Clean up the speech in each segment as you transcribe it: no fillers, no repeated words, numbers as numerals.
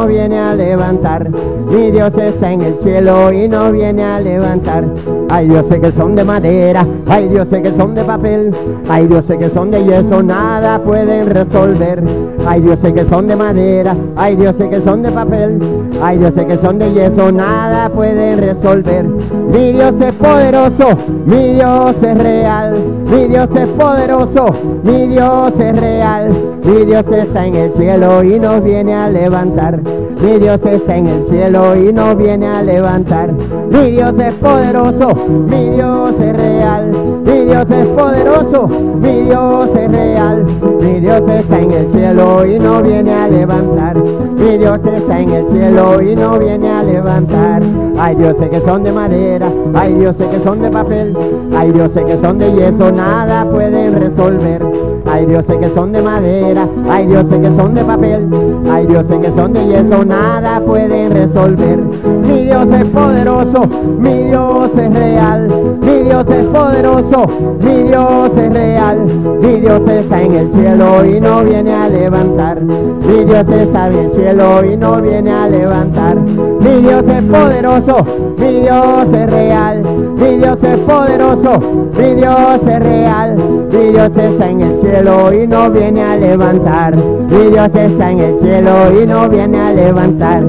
Viene a levantar. Mi Dios está en el cielo y nos viene a levantar. Hay dioses que son de madera, hay dioses que son de papel, hay dioses que son de yeso, nada pueden resolver. Hay dioses que son de madera, hay dioses que son de papel, hay dioses que son de yeso, nada pueden resolver. Mi Dios es poderoso, mi Dios es real, mi Dios es poderoso, mi Dios es real. Mi Dios está en el cielo y nos viene a levantar. Mi Dios está en el cielo y nos viene a levantar. Mi Dios es poderoso, mi Dios es real. Mi Dios es poderoso, mi Dios es real. Mi Dios está en el cielo y nos viene a levantar. Mi Dios está en el cielo y nos viene a levantar. Hay dioses que son de madera, hay dioses que son de papel, hay dioses que son de yeso, nada pueden resolver. Hay dioses que son de madera, hay dioses que son de papel, hay dioses que son de yeso, nada pueden resolver. Mi Dios es poderoso, mi Dios es real, mi Dios es poderoso, mi Dios es real. Mi Dios está en el cielo y no viene a levantar. Mi Dios está en el cielo y no viene a levantar. Mi Dios es poderoso, mi Dios es real, mi Dios es poderoso, mi Dios es real. Mi Dios está en el cielo y no viene a levantar. Mi Dios está en el cielo y no viene a levantar.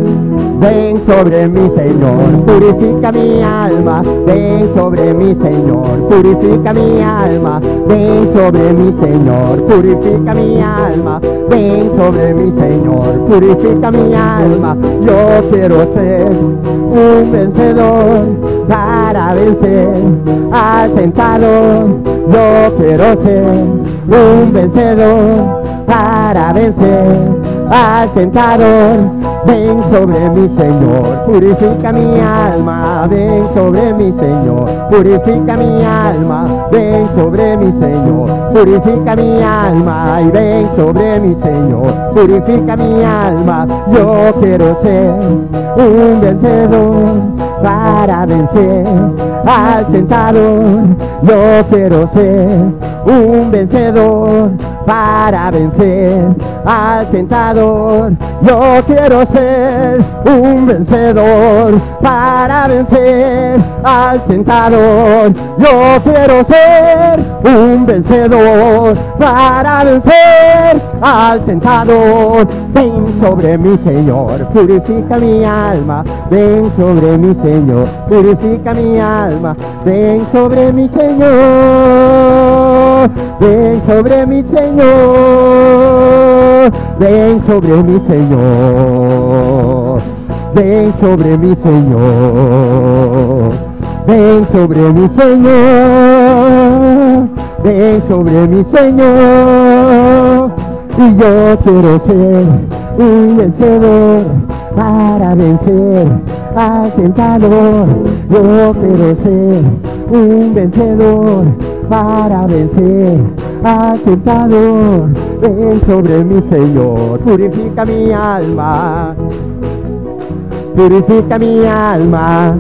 Ven sobre mi Señor, purifica mi alma. Ven sobre mi Señor, purifica mi alma. Ven sobre mi Señor, purifica mi alma. Ven sobre mi Señor, purifica mi alma. Yo quiero ser un vencedor para vencer al tentador. Yo quiero ser un vencedor para vencer al tentador. Ven sobre mi Señor, purifica mi alma. Ven sobre mi Señor, purifica mi alma. Ven sobre mi Señor, purifica mi alma. Y ven sobre mi Señor, purifica mi alma. Yo quiero ser un vencedor para vencer al tentador. Yo quiero ser un vencedor para vencer al tentador. Yo quiero ser un vencedor para vencer al tentador. Yo quiero ser un vencedor para vencer al tentador. Ven sobre mi Señor, purifica mi alma. Ven sobre mi Señor, purifica mi alma. Ven sobre mi Señor, ven sobre mi Señor, ven sobre mi Señor, ven sobre mi Señor, ven sobre mi Señor, ven sobre mi Señor. Y yo quiero ser un vencedor para vencer al tentador. Yo quiero ser un vencedor para vencer al tentador. Ven sobre mi Señor, purifica mi alma, purifica mi alma,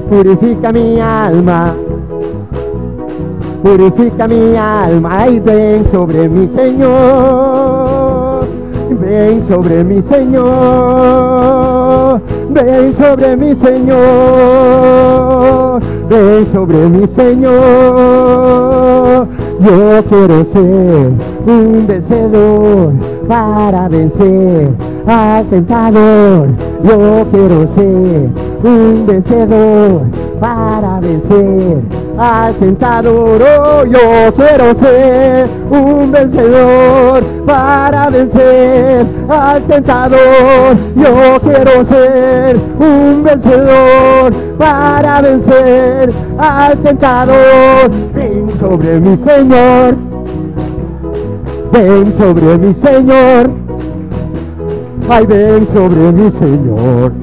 purifica mi alma, purifica mi alma. Y ven sobre mi Señor, ven sobre mi Señor, ven sobre mi Señor, ven sobre mi Señor. Yo quiero ser un vencedor para vencer al tentador. Yo quiero ser un vencedor para vencer al tentador. Oh, yo quiero ser un vencedor para vencer al tentador. Yo quiero ser un vencedor para vencer al tentador. Ven sobre mi Señor, ven sobre mi Señor, ay, ven sobre mi Señor,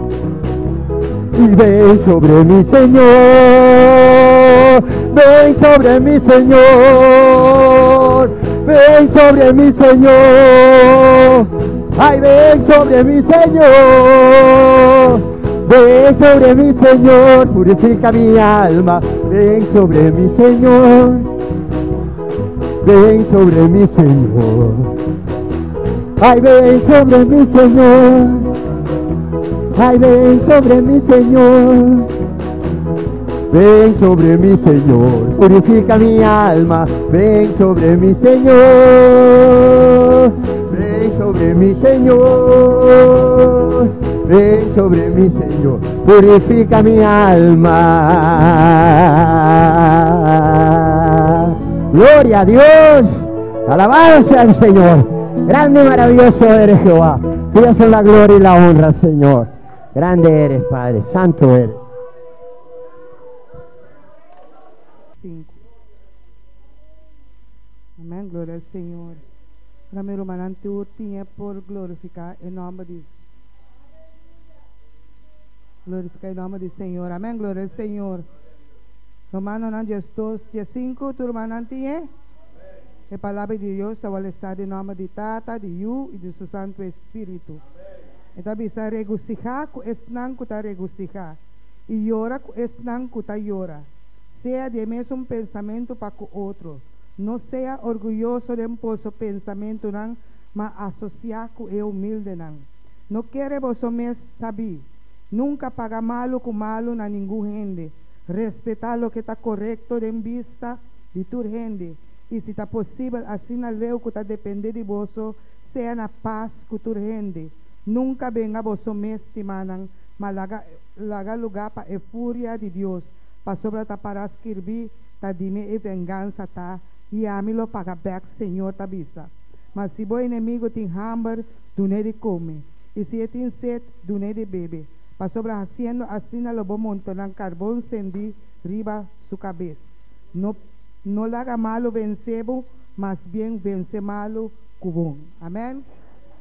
y ven sobre mi Señor, ven sobre mi Señor, ven sobre mi Señor, ay, ven sobre mi Señor, ven sobre mi Señor, purifica mi alma, ven sobre mi Señor, ven sobre mi Señor. Ay, ven sobre mi, Señor. Ay, ven sobre mi, Señor. Ven sobre mi, Señor. Purifica mi alma. Ven sobre mi, Señor. Ven sobre mi, Señor. Ven sobre mi, Señor. Purifica mi alma. Gloria a Dios. Alabado sea el Señor. Grande y maravilloso eres Jehová. Tuya son la gloria y la honra, Señor. Grande eres, Padre. Santo eres. 5. Amèn. Gloria na Señor. Pa mi rumannan tur tin por glorifiká e nòmber di glorifiká e nòmber di Señor. Amèn. Gloria na Señor. Romanonan 12, 5, tur rumannan tin E palabra di Dios ta lesá den nòmber di Tata, di Yu i di Su Santu Spiritu. E ta bisa regosihá ku esnan ku ta regosihá i yora ku esnan ku ta yora. Sea di mesun pensamentu pa ku otro. No sea orguyoso den boso pensamentunan, ma asosiá ku e humildenan. No kere boso mes sabí. Nunka paga malu ku malu na ningun hende. Respetá loke ta korekto den bista di tur hende. I si ta posibel, asina leu ku ta dependé di boso, sea na pas ku tur hende. Nunka venga boso mes, stimánan, ma laga, laga lugá pa e furia di Dios. Pasobra ta pará skirbí, ta di mi e vengansa ta, i ami lo paga bèk, Señor ta bisa. Ma si bo enemigu tin hamber, dun'é di kome. I si e tin set, dun'é di bebe. Pasobra hasiendo asina lo bo montoná karbon sendí riba su kabes. No, no laga malu vense bo, mas bien vense malu ku bon. Amèn.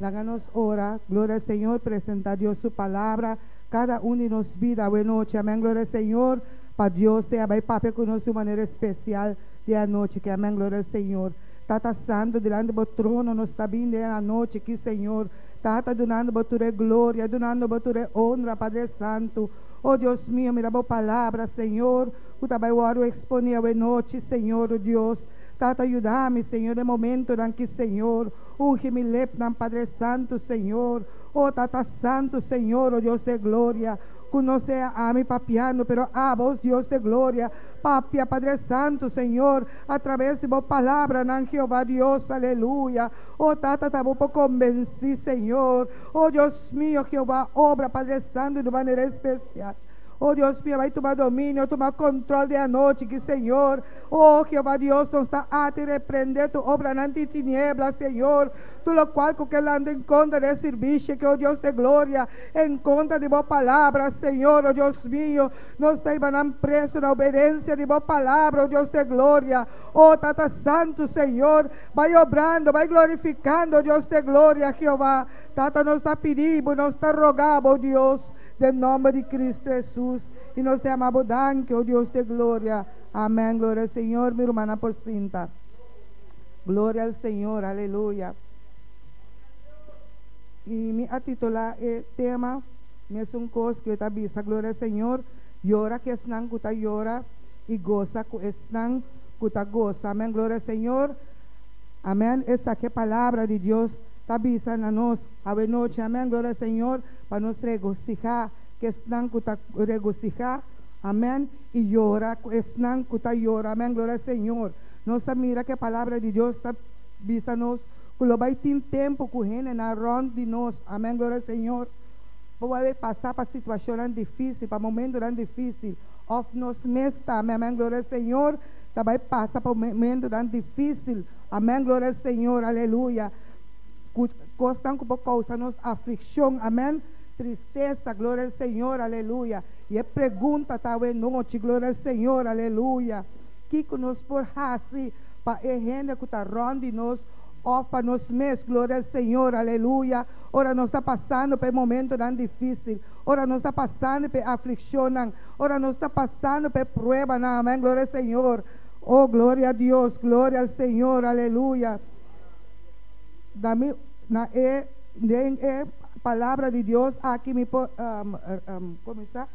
Laga nos ora. Gloria na Señor. Presentá Dios su palabra. Kada un di nos bida, anochi. Amèn. Gloria na Señor. Pa Dios sea bai papia ku nos di manera spesial di anochi. Ku amèn. Gloria na Señor. Tata Santu, dilanti bo trono, nos ta bin anochi aki, Señor. Tata, dunando bo tur gloria, dunando bo tur honra, Padre Santu. Oh Dios mio, mira bo palabra, Señor. Ku ta bai wòrdu eksponé anochi, Señor Dios. Tata, yuda mi, Señor, den momentunan aki, Señor. Ungi mi lepnan, Padre Santu, Señor. Oh Tata Santu, Señor, oh Dios di gloria. Ku no sea ami papiando, pero abo, Dios di gloria. Papia, Padre Santu, Señor, a traves di bo palabranan, Jehová Dios, aleluya. Oh Tata, ta bo por konvensé, Señor. Oh Dios mio, Jehová, obra, Padre Santu, di manera spesial. Oh Dios mio, bai tuma dominio, tuma kontròl di anochi aki, Señor. Oh Jehová Dios, nos ta ata i reprendé tur obranan di tiniebla, Señor. Tur loke ku ke lanta en kontra di servisio, ku oh Dios di gloria, en kontra di bo palabra, Señor, oh Dios mio, nos ta preso na obedensia di bo palabra, oh Dios di gloria. Oh Tata Santu, Señor, bai obrando, bai glorifikando, Dios di gloria, Jehová. Tata, nos ta pidiendo, nos ta rogando, Dios, den nòmber di Kristu Hesus. I nos ta yama danki, oh Dios di gloria. Amèn. Gloria na Señor, mi rumannan por sinta. Gloria na Señor, aleluya. I mi a titulá e tema, mesun kos ku ta bisa, gloria na Señor, yora ku esnan ku ta yora i gosa ku esnan ku ta gosa. Amèn. Gloria na Señor. Amèn. Esaki ta palabra di Dios ta bisa na nos anochi. Amèn. Gloria na Señor. Pa nos regosihá, ku esnan ku ta regosihá. Amèn. I yora ku esnan ku ta yora. Amèn. Gloria na Señor. Nos a mira ku e palabra di Dios ta bisa nos ku lo bai tin tempu ku hendenan rònt di nos. Amèn. Gloria na Señor. Por pasa pa situashon difísil, pa momento difísil. Òf nos mes tambe. Amèn. Gloria na Señor. Ta bai pasa pa momento difísil. Amèn. Gloria na Señor. Aleluya. Kosnan ku kousa nos aflikshon. Amèn. Tristesa. Gloria na Señor. Aleluya. I e pregunta ta anochi. Gloria na Señor. Aleluya. Kiko nos por hasi pa e hende ku ta rònt di nos òf pa nos mes, gloria na Señor, aleluya. Ora nos ta pasando pa momentunan difísil, ora nos ta pasando pa aflikshon, ora nos ta pasando pa prueba, amèn, gloria na Señor. Oh, gloria na Dios, gloria na Señor, aleluya. Dami na e den e palabra di Dios aki mi por kuminsá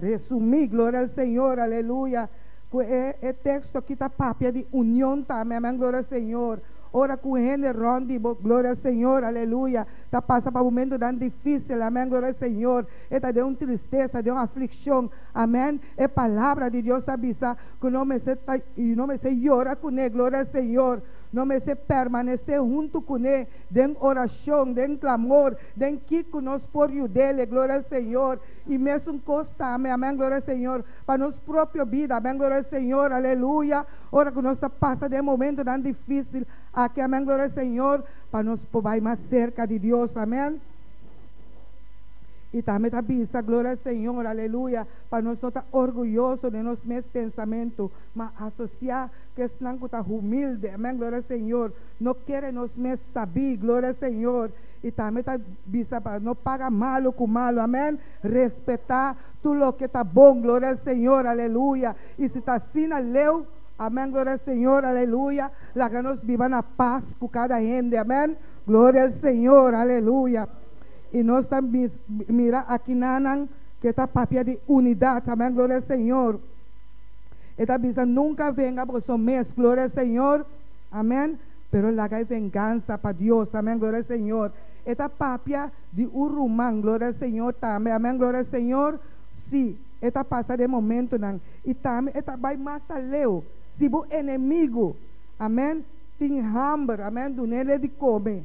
resumí, gloria na Señor, aleluya. E teksto aki ta papia di union tambe, amèn, gloria na Señor. Ora ku hende rònt di bo, gloria al Señor, aleluya, ta pasa pa momentunan difísil, amèn, gloria al Señor, e ta den un tristesa, den un aflikshon, amèn, e Palabra di Dios ta bisa ku no mester ta no mester yora kuné, gloria al Señor, no mester permanesé huntu kuné den orashon, den klamor, den kiko nos por yud'é, gloria al Señor, i mesun kos tambe, amèn, gloria al Señor, pa nos propio bida, amèn, gloria al Señor, aleluya. Ora ku nos ta pasa den momentonan difísil aki, amèn, gloria al Señor, pa nos por bai mas serka di Dios, amèn. I tambe ta bisa, gloria al Señor, aleluya, pa nos no ta orguyoso den nos mes pensamentu, ma asosiá ku esnan ku ta humilde, amèn, gloria al Señor, no kere nos mes sabí, gloria al Señor. I tambe ta bisa pa no paga malu ku malu, amèn, respetá tur loke ta bon, gloria al Señor, aleluya. I si ta asina leu, amèn, gloria al Señor, aleluya, laga nos biba na pas ku kada hende, amèn, gloria al Señor, aleluya. I nos ta mira akinanan ku e ta papia di unidat, amèn, gloria al Señor. E ta bisa, Nunka venga boso mes, gloria al Señor, amèn, pero laga e vengansa pa Dios, amèn, gloria al Señor. E ta papia di un ruman, gloria al Señor tambe, amèn, gloria al Señor, sí. E ta pasa den momentonan i tambe e ta bai mas aleu. Si bo enemigu, amèn, tin hamber, amèn, dun'é di kome.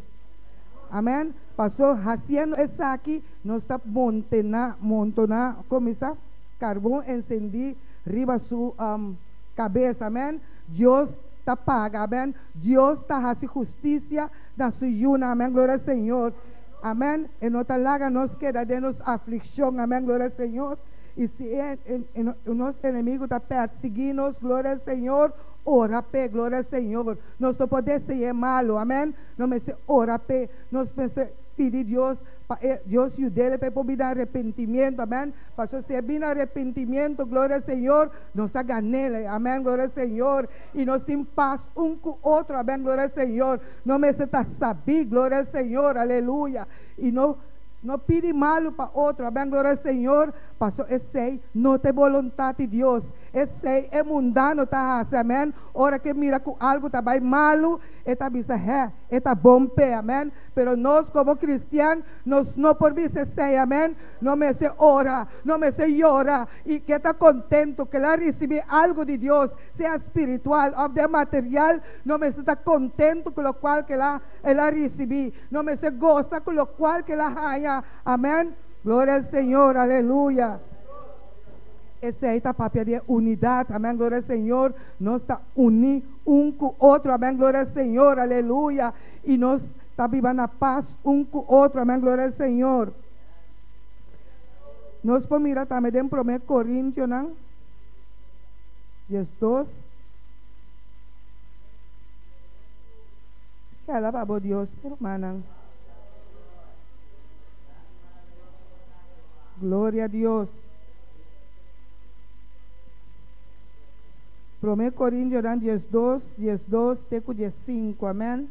Amèn. Paso hasiendo esaki nos ta montená, montoná, kuminsá karbon ensendí riba su kabes. Amèn. Dios ta paga. Amèn. Dios ta hasi hustisia na su yunan. Amèn. Gloria al Señor. Amèn. E no ta laga nos keda den nos aflikshon. Amèn. Gloria al Señor. I si e nos enemigu ta pèrsiguí nos, gloria al Señor, ora p'e. Gloria al Señor. Nos no por dese'é malu. Amèn. Nos mester ora p'e. Nos mester pidi Dios pa e Dios yud'é pa e por bini arepentimiento. Amèn. Pasobra si e bini arepentimiento, gloria al Señor, nos a gan'é. Amèn. Gloria al Señor. I nos tin pas un ku otro. Amèn. Gloria al Señor. No mester ta sabí, gloria al Señor, aleluya, i no no pidi malu pa otro, amèn, gloria al Señor, paso esei no ta e boluntat di Dios, esei e mundano ta hasi, amèn, ora ku e mira ku algu ta bai malu, e ta bisa, hè, e ta bon p'e, amèn, pero nos komo kristian, nos no por bisa esei, amèn, no mester ora, no mester yora, i ke ta kontentu ku el a risibí algu di Dios, sea spiritual òf den material, No mester ta kontentu ku lokual ku el a risibí. No mester gosa ku lokual ku el a haña. Amèn. Gloria al Señor. Aleluya. Esei ta papia di e unidat. Amèn. Gloria al Señor. Nos ta uní un ku otro. Amèn. Gloria al Señor. Aleluya. I nos ta biba na pas un ku otro. Amèn. Gloria al Señor. Nos por mira tambe den Promé Korintionan 12. Si alaba bo Dios, mi rumannan. Gloria a Dios. Promé Korintionan 12, 12 te ku 15. Amèn.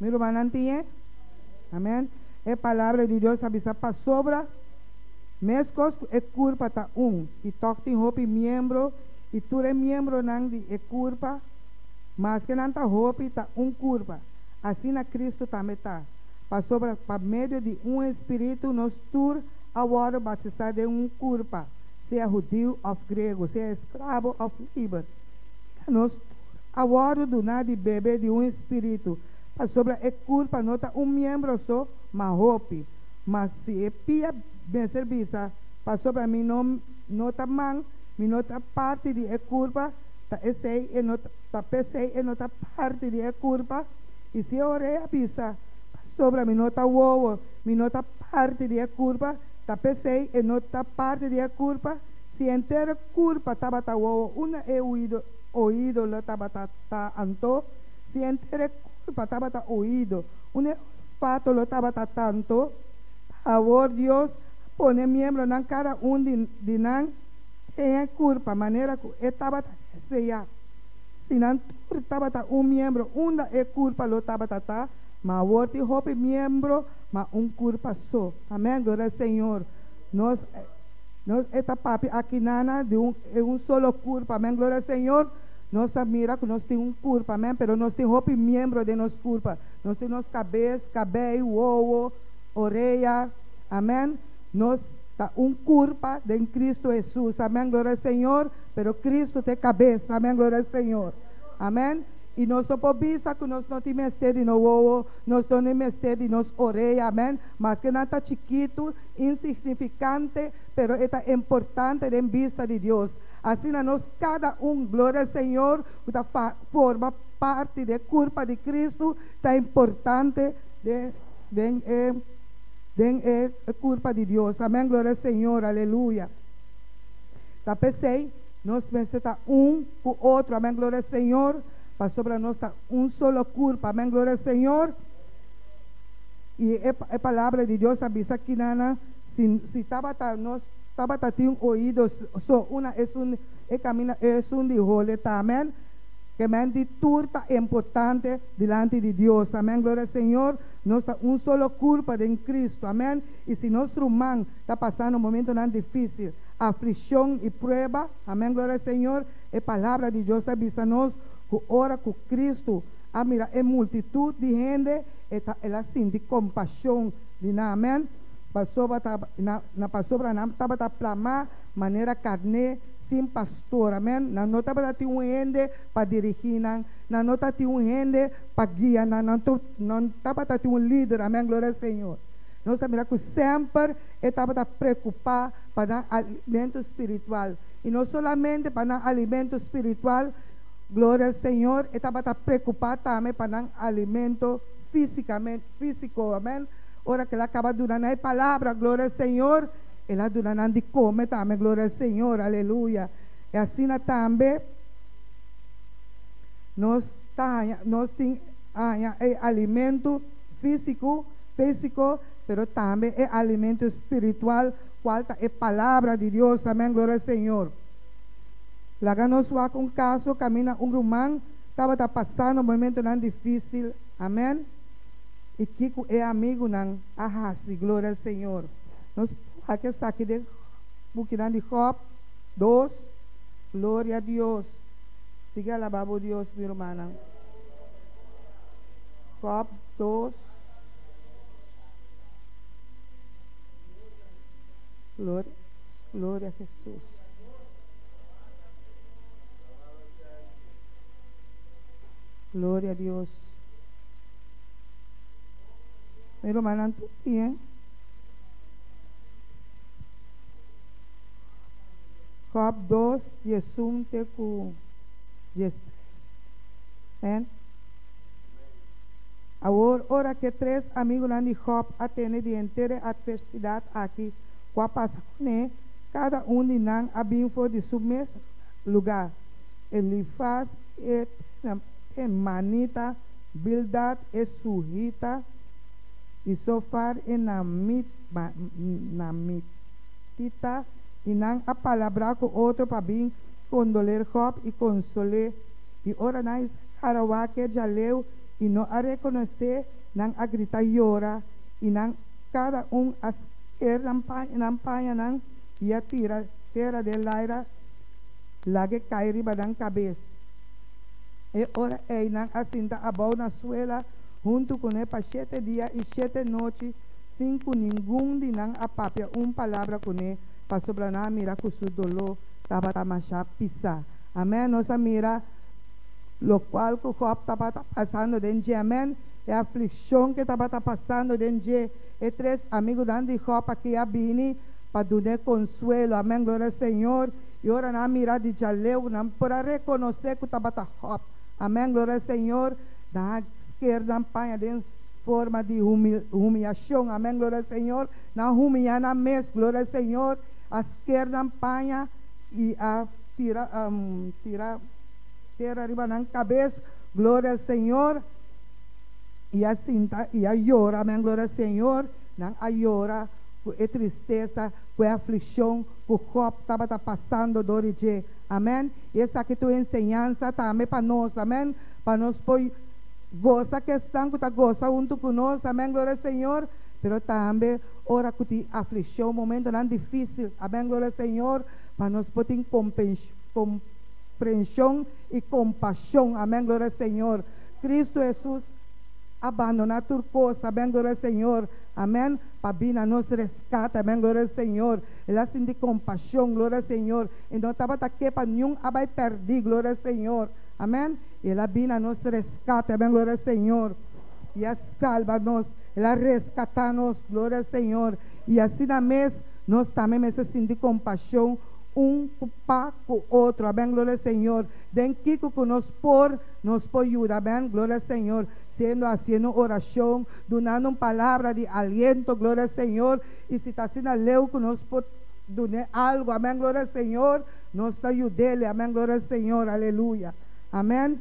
Mi rumannan tin e? Amèn. E Palabra di Dios a bisa pasobra. Meskos ku e kurpa ta un i tòg tin hopi miembro, i tur e miembronan di e kurpa, maske nan ta hopi, ta un kurpa, asina Kristu tambe ta. Pasobra pa medio di un espiritu nos tur a wòrdu batisá den un kurpa, sea hudiu òf griego, sea esklabo òf liber. I nos tur a wòrdu duná di bebe di un espiritu, pasobra e kurpa no ta un miembro so, ma hopi. Ma si e pia mester bisa, Pasobra mi no no ta man, mi no ta parti di e kurpa, ta esei e no ta p'esei e no ta parti di e kurpa? I si e orea bisa, Pasobra mi no ta wowo, mi no ta parti di e kurpa, ta p'esei e no ta parti di e kurpa? Si henter e kurpa tabata wowo, unda e oido oido lo tabata ta anto? Si henter e kurpa tabata oido, unda e Olfato lo tabata tanto. Awor Dios a pone miembronan kada un di nan den e kurpa manera ku e tabata deseá. Si nan tur tabata un miembro, unda e kurpa lo tabata ta? Ma awor tin hopi miembro, ma un kurpa so. Amèn. Gloria al Señor. Nos Nos e ta papia aki nana di un un solo kurpa, amèn, gloria al Señor. Nos a mira ku nos tin un kurpa, amèn, pero nos tin hopi miembro den nos kurpa. Nos tin nos kabes, kabei, wowo, orea, amèn. Nos ta un kurpa den Kristu Hesus, amèn, gloria al Señor, pero Kristu ta e kabes, amèn, gloria al Señor, amèn. I nos no por bisa ku nos no tin mester di nos wowo, nos no tin mester di nos orea, amèn, maske nan ta chikitu, insignifikante, pero e ta importante den bista di Dios. Asina nos kada un, gloria al Señor, ku ta forma parti di e kurpa di Kristu, ta importante den den e den e kurpa di Dios. Amèn, gloria al Señor, aleluya. Ta p'esei nos mester ta un ku otro, amèn, gloria al Señor, pasobra nos ta un solo kurpa, amèn, gloria al Señor. I e e palabra di Dios a bisa kinana si si tabata nos tabata tin oido so una esun e camina esun di hole ta amen ke men di tur ta importante dilanti di Dios amen gloria al Señor nos ta un solo curpa den Cristo amen y si nos ruman ta pasando momentonan dificil afliccion y prueba amen gloria al Señor e palabra di Dios ta bisa nos cu ora cu Cristo a mira e multitud di hende e ta el a sinti compasion di nan amen pasobra ta na na pasobra nan tabata plamá manera karné sin pastor amen nan no tabata tin un hende pa dirigí nan nan no ta tin un hende pa guia nan nan to nan tabata tin un lider amen gloria al Señor nos ta mira ku semper e tabata preokupá pa nan alimento spiritual i no solamente pa nan alimento spiritual Gloria al Señor, e tabata preocupa tambe pa nan alimento fisicamente, fisico, amen. Ora cu el a caba duna nan e palabra, gloria al Señor, el a duna nan di come tambe, gloria al Señor, aleluya. Y asina tambe nos ta haña, nos tin haña e alimento fisico, fisico, pero tambe e alimento spiritual, cual ta e palabra di Dios, amen, gloria al Señor. Laga nos wak un kaso kaminda un ruman tabata pasando momentonan difísil. Amèn. I kiko e amigunan a hasi? Gloria al Señor. Nos wak esaki den bukinan di Jòb dos. Gloria a Dios. Sigui alabá bo Dios, mi rumannan. Jòb dos. Gloria, gloria a Jesús. Gloria a Dios. Mi rumannan tur bien. Job 2, 11 te ku 13. Amén. Awor, ora ku e tres amigunan di Job a tene di henter e atversidat aki ku a pasa kuné, Kada un di nan a bin for di su mes lugá, Elifas e temanita, Bildad e suhita i Sofar e namitita, i nan a palabrá ku otro pa bin kondoler Jòb i konsol'é. I ora nan a hara wak e djaleu i no a rekonos'é, nan a grita yora, i nan kada un a Sker nan nan pañanan i a tira tera den laira lag'e kai riba nan kabes. E ora ei nan a sinta abou na suela huntu kuné pa shete dia i shete nochi sin ku ningun di nan a papia un palabra kuné, pasobra nan a mira ku su doló tabata masha pisá. Amèn. Nos a mira lokual ku Jòb tabata pasando den dje. Amèn. E aflikshon ku e tabata pasando den dje. E tres amigunan di Jòb aki a bini pa dun'é konsuelo. Amèn, gloria al Señor. I ora nan a mira di djaleu, nan por a rekonosé ku tabata Jòb. Amèn, gloria al Señor. Nan a sker nan paña den forma di humiashon. Amèn, gloria al Señor. Nan a humiyá nan mes, gloria al Señor. A sker nan paña i a tira tira tera riba nan kabes, gloria al Señor. I a sinta i a yora, amén, gloria al Señor. Nan a yora ku e tristesa, ku e aflikshon ku Jòb tabata pasando dor di dje. Amén. I esaki ta un enseñansa tambe pa nos, amén, pa nos por gosa ku esnan ku ta gosa huntu ku nos, amén, gloria al Señor, Pero tambe ora ku tin aflikshon, momentonan difísil, amèn, gloria al Señor, pa nos por tin komprenshon i kompashon, amèn, gloria al Señor. Kristu Hesus a bandoná tur kos, amèn, gloria al Señor, amèn, pa bin na nos reskate, amèn, gloria al Señor. El a sinti kompashon, gloria al Señor, i no tabata ke pa niun a bai pèrdí, gloria al Señor, amèn, i el a bin na nos reskate, amèn, gloria al Señor, i a salba nos, el a reskatá nos, gloria al Señor, i asina mes nos tambe mester sinti kompashon un pa ku otro, amèn, gloria al Señor, den kiko ku nos por, nos por yuda, amèn, gloria al Señor, siendo hasiendo orashon, dunando un palabra di aliento, gloria al Señor, i si ta asina leu ku nos por dun'é algu, amèn, gloria al Señor, nos ta yud'é, amèn, gloria al Señor, aleluya, amèn.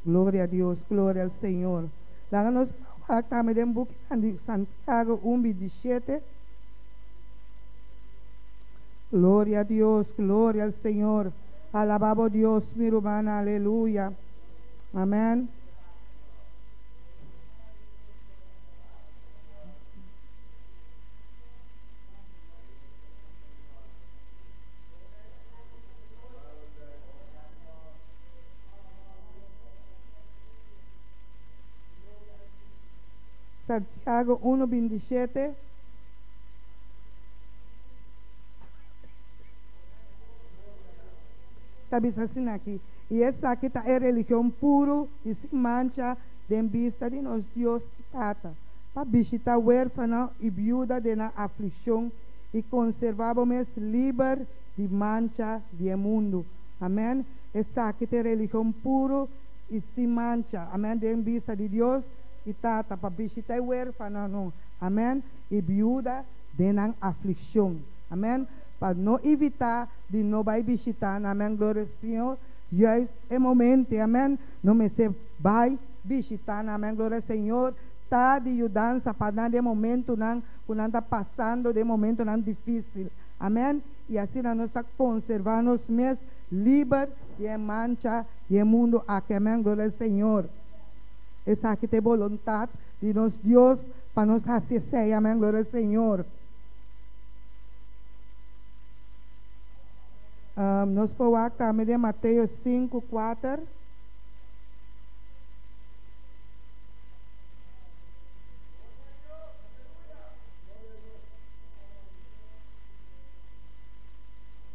Gloria a Dios, gloria al Señor. Laga nos wak tambe den bukinan di Santiago un 27. Gloria a Dios, gloria al Señor. Alabá bo Dios, mi rumannan, aleluya. Amèn. Santiago 1, 27. Ta bisa asina aki, I esaki ta e religion puru i sin mancha den bista di nos Dios i Tata, pa bishitá huérfano i biuda den nan aflikshon i konservá bo mes liber di mancha di e mundu. Amèn. Esaki ta e religion puru i sin mancha, amèn, den bista di Dios i Tata, pa bishitá e huérfanonan, amèn, i biuda den nan aflikshon. Amèn. Pa no evitá di no bai bishitá nan, amèn, gloria al Señor, juist e momente, amèn, no mester bai bishitá nan, amèn, gloria al Señor, ta di yudansa pa nan den momentunan ku nan ta pasando den momentunan difísil. Amèn. I asina nos ta konservá nos mes liber di e mancha di e mundu aki. Amèn. Gloria al Señor. Esaki ta e boluntat di nos Dios pa nos hasi esei. Amèn. Gloria al Señor. Nos por wak tambe den Mateo 5, 4.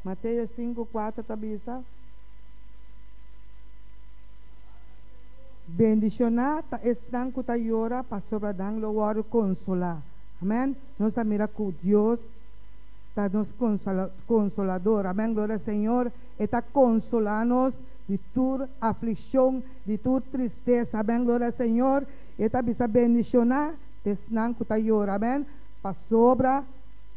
Mateo 5, 4 ta bisa, Bendishoná ta esnan ku ta yora, pasobra nan lo wòrdu konsolá. Amèn. Nos ta mira ku Dios ta nos konsolador. Amèn. Gloria al Señor. E ta konsolá nos di tur aflikshon, di tur tristesa. Amèn. Gloria al Señor. E ta bisa, Bendishoná ta esnan ku ta yora. Amèn. Pasobra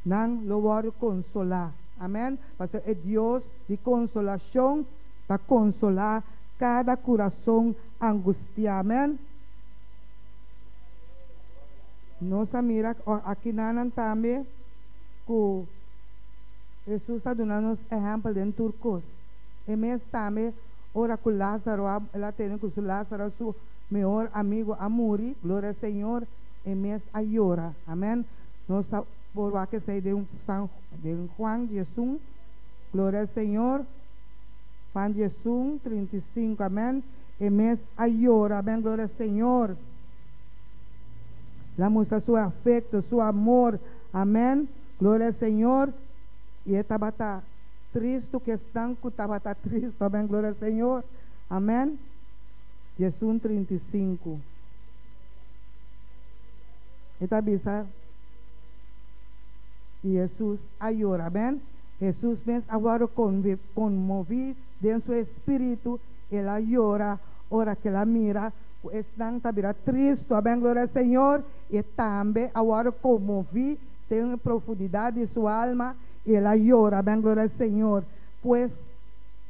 nan lo wòrdu konsolá. Amèn. Pasobra e Dios di konsolashon ta konsolá kada kurason angustiá. Amèn. Nos a mira akinanan tambe ku Hesus a duna nos ehèmpel den tur kos. E mes tambe ora ku Lázaro a, el a tene ku su Lázaro, su mehor amigu, a muri, gloria al Señor, e mes a yora. Amèn. Nos a por wak esei den San den Juan 11, gloria al Señor, Juan 11, 35, amèn. E mes a yora, amèn, gloria al Señor. El a mustra su afecto, su amor, amèn, gloria al Señor. I e tabata tristu ku esnan ku tabata tristu, amèn, gloria al Señor, amèn. 11, 35. E ta bisa, I Hesus a yora. Amèn. Hesus mes a wòrdu konmoví den su espíritu, el a yora ora ku el a mira ku esnan ta bira tristu. Amèn, gloria al Señor. I e tambe a wòrdu konmoví den e profundidat di su alma, i el a yora. Amèn, gloria al Señor. Pues,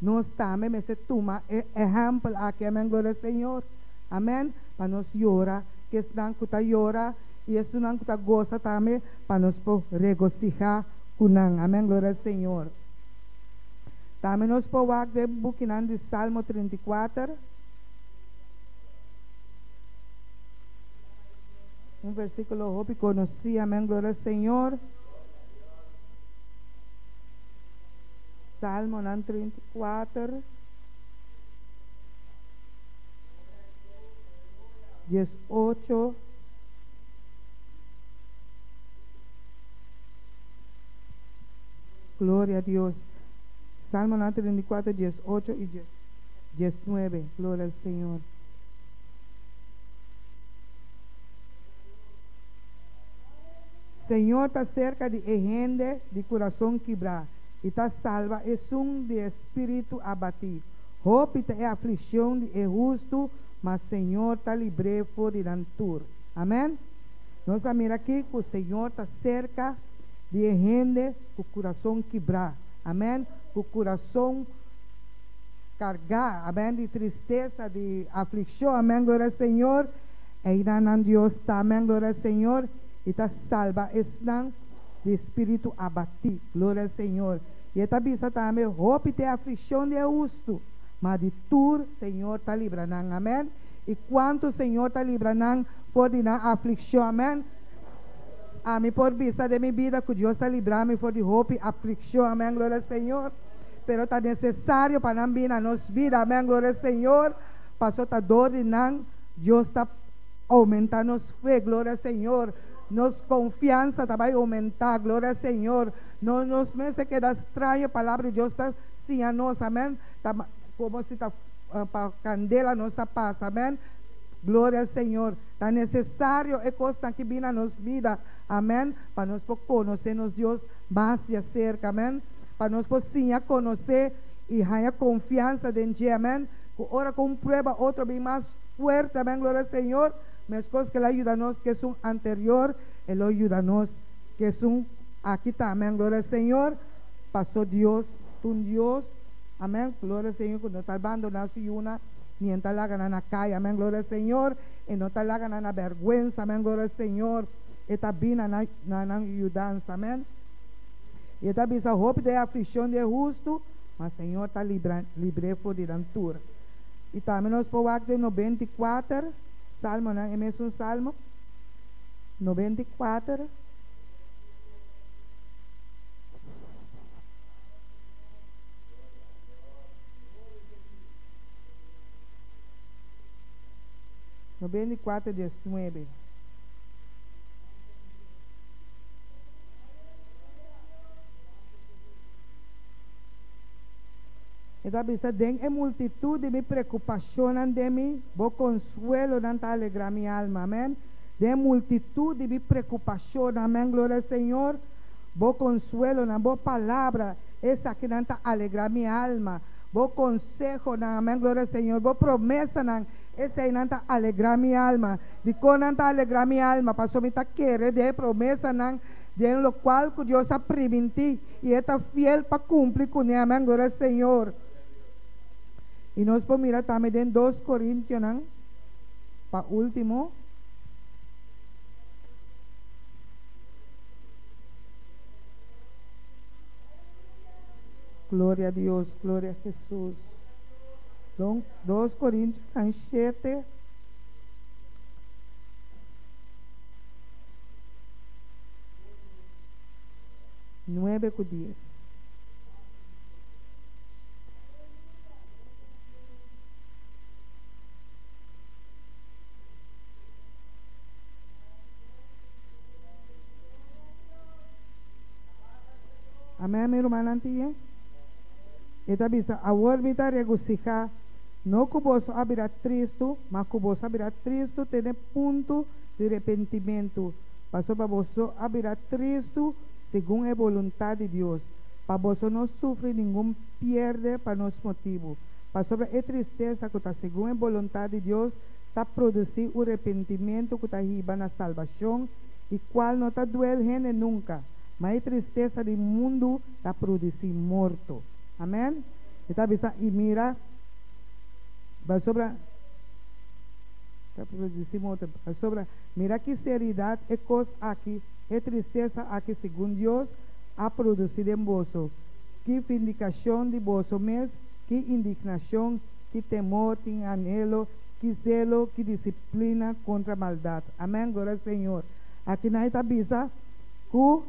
nos tambe mester tuma e ehèmpel aki. Amèn, gloria al Señor. Amèn. Pa nos yora ku esnan ku ta yora i esunnan ku ta gosa tambe, pa nos por regosihá ku nan. Amèn, gloria al Señor. Tambe nos por wak den bukinan di Salmo 34. Un versíkulo hopi konosí, amèn, gloria al Señor. Salmonan 34, 18. Gloria a Dios. Salmonan 34, 18 i 19. Gloria al Señor. Señor ta serka di e hende di kurason kibrá i ta salba esun di e spiritu abatí. Hopi ta e aflikshon di e hustu, ma Señor ta libr'é for di nan tur. Amèn. Nos a mira aki ku Señor ta serka di e hende ku kurason kibrá. Amèn. Ku kurason kargá, amèn, di tristesa, di aflikshon. Amèn, gloria al Señor. Einan nan Dios ta, amèn, gloria al Señor, i ta salba esnan di spiritu abatí. Gloria al Señor. I e ta bisa tambe, Hopi ta e aflikshon di e hustu, ma di tur Señor ta libra nan. Amèn. I kuantu Señor ta libra nan for di nan aflikshon. Amèn. Ami por bisa den mi bida ku Dios a libra mi for di hopi aflikshon. Amèn, gloria al Señor. Pero ta nesesario pa nan bini na nos bida. Amèn, gloria al Señor. Paso ta dor di nan Dios ta oumentá nos fe. Gloria al Señor. Nos konfiansa ta bai oumentá. Gloria al Señor. No nos mester keda straño palabra di Dios ta siña nos. Amèn. Ta komo si ta pa kandela nos ta pasa. Amèn. Gloria al Señor. Ta necesario e cosnan ki bin na nos bida, amen, pa nos por conoce nos Dios mas di acerca, amen, pa nos por siña conoce y haña confiansa den dje, amen, cu ora cu un prueba otro bin mas fuerte, amen, gloria al Señor, mescos cu el a yuda nos cu esun anterior, e lo yuda nos cu esun aki ta, amen, gloria al Señor, paso Dios ta un Dios, amen, gloria al Señor, cu no ta bandona su yunan. Ni en ta laga nan na kai, amen, gloria al Señor. E no ta laga nan na bèrgwensa, amen, gloria al Señor. E ta bin na nan, na nan yudansa, amen. I e ta bisa hopi den e aflikshon di e hustu, ma Señor ta libra, libr'é for di nan tur. I tambe nos por wak den 94, Salmonan, e mesun Salmo, 94. 94, 19. E ta bisa, Den e multitut di mi preokupashonnan den mi, bo konsuelonan ta alegrá mi alma. Amèn. Den e multitut di mi preokupashonnan, amèn, gloria al Señor, bo konsuelonan, bo palabra, esakinan ta alegrá mi alma. Bo konsehonan, amèn, gloria al Señor, bo promesanan, eseinan ta alegrá mi alma. Dikon nan ta alegrá mi alma? Pasobra mi ta kere den e promesanan, den lokual ku Dios a primintí, i e ta fiel pa kumpli kuné, amèn, gloria al Señor. I nos por mira tambe den Dos Korintionan, pa último. Gloria a Dios, gloria a Jesus. Don, 2 Corintionan 7. Nuebe ku dies. Amèn, mi rumannan tin. E ta bisa, Awor mi ta regosihá, no ku boso a bira tristu, ma ku boso a bira tristu te n'e punto di repentimentu, pasobra boso a bira tristu segun e boluntat di Dios, pa boso no sufri ningun pierde pa nos motibu. Pasobra e tristesa ku ta segun e boluntat di Dios ta produsí un repentimentu ku ta hiba na salbashon i kual no ta duel hende nunka. Ma e tristesa di mundu ta produsí morto. Amèn. E ta bisa, I mira, pasobra ta produsí morto, pasobra mira ki seridat e kos aki, e tristesa aki segun Dios a produsí den boso, ki vindikashon di boso mes, ki indignashon, ki temor, ki anhelo, Ki zelo, ki disiplina kontra maldat. Amèn, gloria Señor. Akinan e ta bisa ku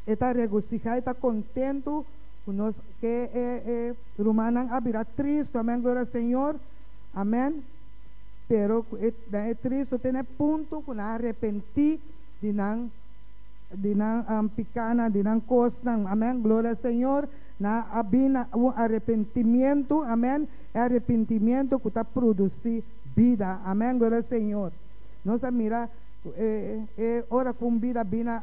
e ta regosihá, e ta kontentu ku nos ke e e rumannan a bira tristu. Amèn, gloria Señor. Amèn. Pero ku e nan e tristu te na e punto ku nan a arepentí di nan di nan pikánan, di nan kosnan. Amèn, gloria Señor. Nan a bin na un arepentimientu, amèn, e arepentimientu ku ta produsí bida. Amèn, gloria al Señor. Nos a mira ku e e ora ku un bida bin na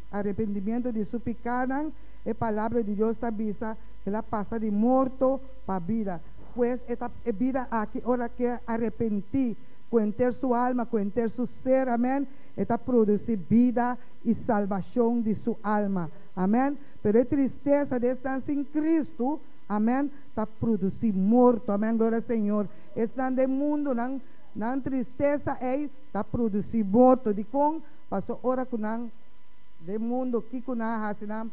arepentimientu di su pikánan, e Palabra di Dios ta bisa el a pasa di morto pa bida. Pues e ta e bida aki ora ku e arepentí ku henter su alma, ku henter su ser, amèn, e ta produsí bida i salbashon di su alma. Amèn. Pero e tristesa di esnan sin Cristo, amèn, ta produsí morto. Amèn, gloria Señor. Esnan den mundu, nan, nan tristesa ei ta produsí morto. Dikon? Pasobra ora ku nan den mundu, kiko nan a hasi? Nan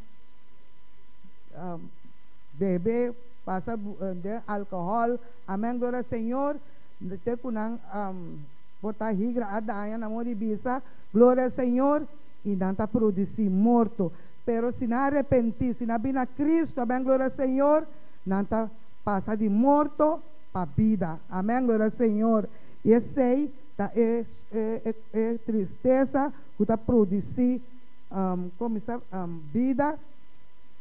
bebe, pasa den alkohòl, amèn, gloria Señor, te ku nan por ta higra a daña nan modo di bisa, gloria Señor, i nan ta produsí morto. Pero si nan arepentí, si nan bini na Cristo, amèn, gloria al Señor, nan ta pasa di morto pa bida, amèn, gloria al Señor. I esei ta e e tristesa ku ta produsí, kon mi sa, bida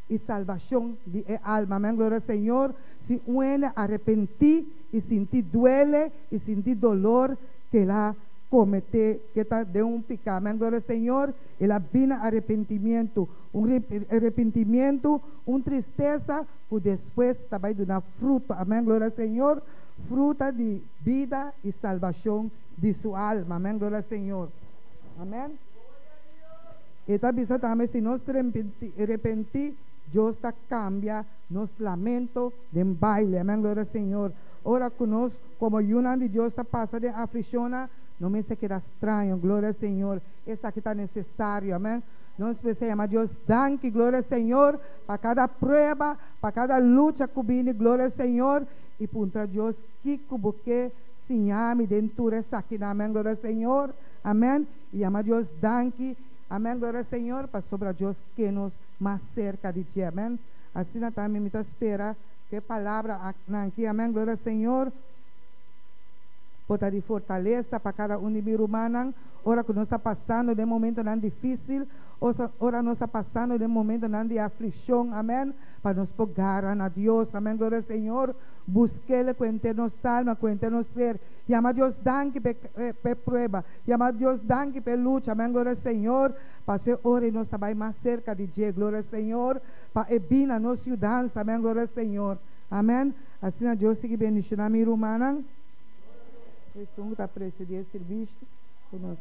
i salbashon di e alma, amèn, gloria al Señor. Si un hende arepentí i sinti duele i sinti dolor ke el a kometé, ke ta den un piká, amèn, gloria al Señor. El a bini arepentimientu, un arepentimientu, un tristesa ku despues ta bai duna fruto, amèn, gloria al Señor, fruta di bida i salbashon di su alma, amèn, gloria al Señor, amèn. E ta bisa tambe si nos repentí, Dios ta kambia nos lamento den baile, amèn, gloria al Señor. Ora ku nos komo yunan di Dios ta pasa den aflishonnan, no mester keda straño, gloria al Señor. Esaki ta nesesario, amèn. Nos mester yama Dios danki, gloria al Señor, pa kada prueba, pa kada lucha ku bini, gloria al Señor, i puntra Dios, Kiko bo ke siña mi den tur esakinan, amèn, gloria al Señor, amèn, i yama Dios danki, amèn, gloria al Señor, pasobra Dios ke nos mas serka di dje, amèn. Asina tambe mi ta spera ku e palabra aknan aki, amèn, gloria al Señor, por ta di fortalesa pa kada un di mi rumannan. Ora ku nos ta pasando den momentonan difísil, ora nos ta pasando den momentonan di aflikshon, amèn, pa nos por gara na Dios, amèn, gloria Señor, busk'El ku henter nos alma, ku henter nos ser, yama Dios danki pa e prueba, yama Dios danki pa e lucha, amèn, gloria Señor, pasobra e ora ei nos ta bai mas serka di dje, gloria Señor, pa e bin na nos yudansa, amèn, gloria Señor, amèn, asina Dios sigui bendishoná mi rumannan. Esun ku ta presidí e sirbishi ku nos.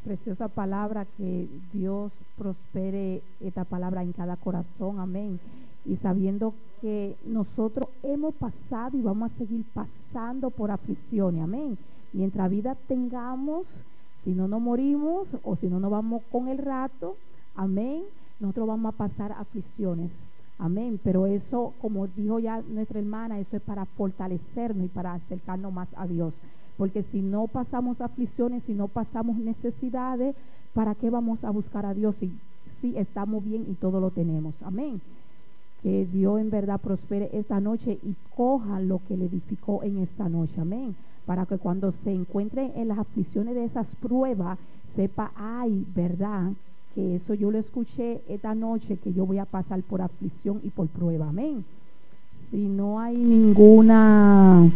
Preciosa palabra que Dios prospere esta palabra en cada corazón, amén. Y sabiendo que nosotros hemos pasado y vamos a seguir pasando por aflicciones, amén. Mientras vida tengamos, si no nos morimos o si no nos vamos con el rato, amén, nosotros vamos a pasar aflicciones. Amén. Pero eso, como dijo ya nuestra hermana, eso es para fortalecernos y para acercarnos más a Dios. Porque si no pasamos aflicciones, si no pasamos necesidades, ¿para qué vamos a buscar a Dios si, si estamos bien y todo lo tenemos? Amén. Que Dios en verdad prospere esta noche y coja lo que le edificó en esta noche. Amén. Para que cuando se encuentre en las aflicciones de esas pruebas, sepa, ay, ¿verdad? Que eso yo lo escuché esta noche, que yo voy a pasar por aflicción y por prueba. Amén. Si no hay ninguna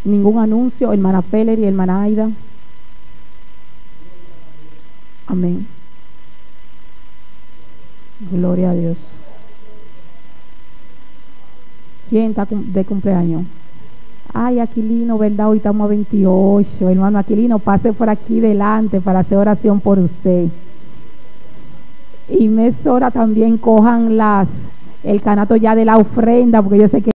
ningún anuncio, hermana Feller y hermana Aida. Amén. Gloria a Dios. ¿Quién está de cumpleaños? Ay, Aquilino, ¿verdad? Hoy estamos a 28. Hermano Aquilino, pase por aquí delante para hacer oración por usted. Y mesora también cojan las el canato ya de la ofrenda, porque yo sé que